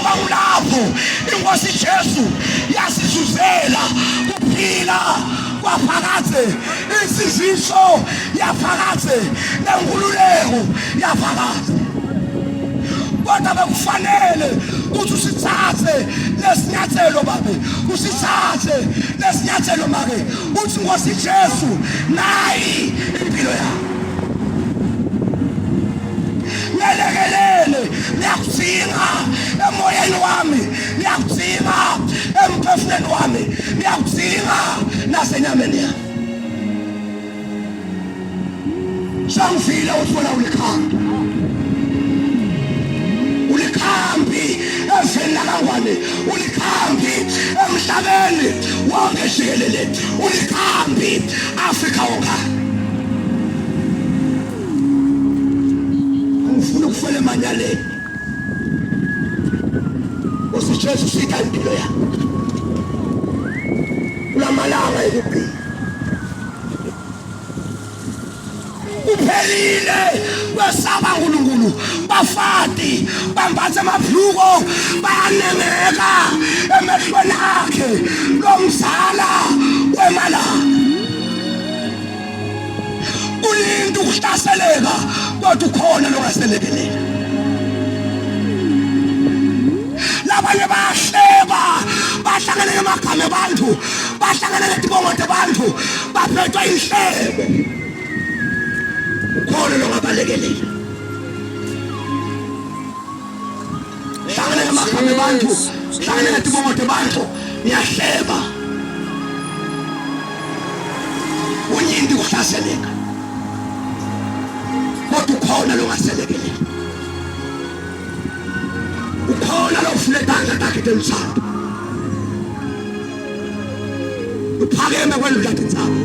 Kwaba kulapho inkosi Jesu yasizuzela kuphila kwaphakadze, insindiso yaphakadze nenkululeko yaphakadze. Kodwa bekufanele ukuthi usithathe lesinyathelo babe, usithathe lesinyathelo make, uthi Nkosi Jesu, nayi impilo yami, ngelekelele, ngiyakudinga emoyeni wami, ngiyakudinga emphefumulweni wami, ngiyakudinga nasenyameni yami. Sangifile uthola ulikhambi, ulikhambi ezweni lakaNgwane, ulikhambi emhlabeni wonke jikelele, ulikhambi Afrika wonke. Angifuni ukufela emanyaleni. Usijesu sitha impilo yakho kulamalanga ekugcina. Kuphelile kwesaba uNkulunkulu, bafati bambatha amabhluko bayanengeka emehlweni akhe lomzala wemalanga. Kuningi ukuhlaseleka kodwa ukhona longaselekelela. Labanye bayahleba, bahlangene ngemagama abantu, bahlangene netibongo tebantu, baphethwe inhlebo. Ukhona longabalekelela. Hlangene ngemagama abantu, hlangene netibongo tebantu, niyahleba. Kunyinti kuhlaseleka kodwa ukhona longaselekelela, ukhona lofuna tandla takhe teluthando, luphakeme kwendlula tintsaba,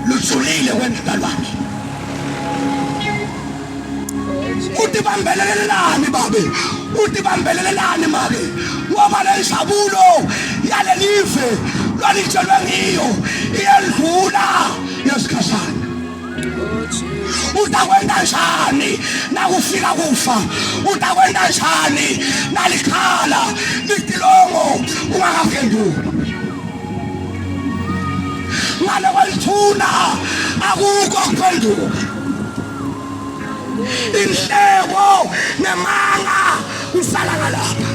lujulile kwendlula lwakhe. Utibambelelelani babe, utibambelelelani make, ngoba le njabulo yalelive lwalitshelwe ngiyo iyendlula yesikhashana. Utakwenta njani nakufika kufa? Utakwenta njani nalikhala litilongo ungakaphenduki? Ngale kwelithuna akukho kuphenduka. Inhleko nemanga kusala ngalapha,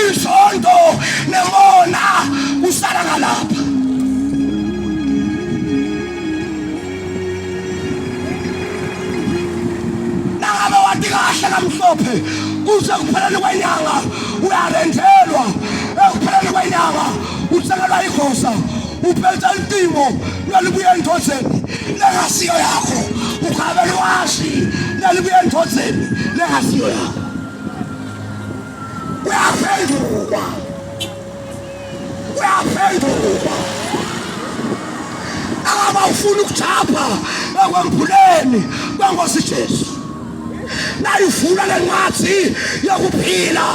inzondo nemona kusala ngalapha. Nangabe wati kahle kamhlophe kuze kupheleni kwenyanga uyarentelwa, ekupheleni kwenyanga uthengelwa igosa, uphethe intingo lwalibuya endodeni lengasiyo yakho, ugabe lwazi lalibuya endodeni lengasiyo yakho. Kuyaphendukwa, kuyaphendukwa. Akaba ufuna ukujabha ekwembuleni kwenkosi Jesu, nayivula lencwadi yokuphila,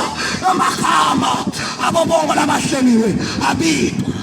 amagama abo bonke labahlengiwe abitwa.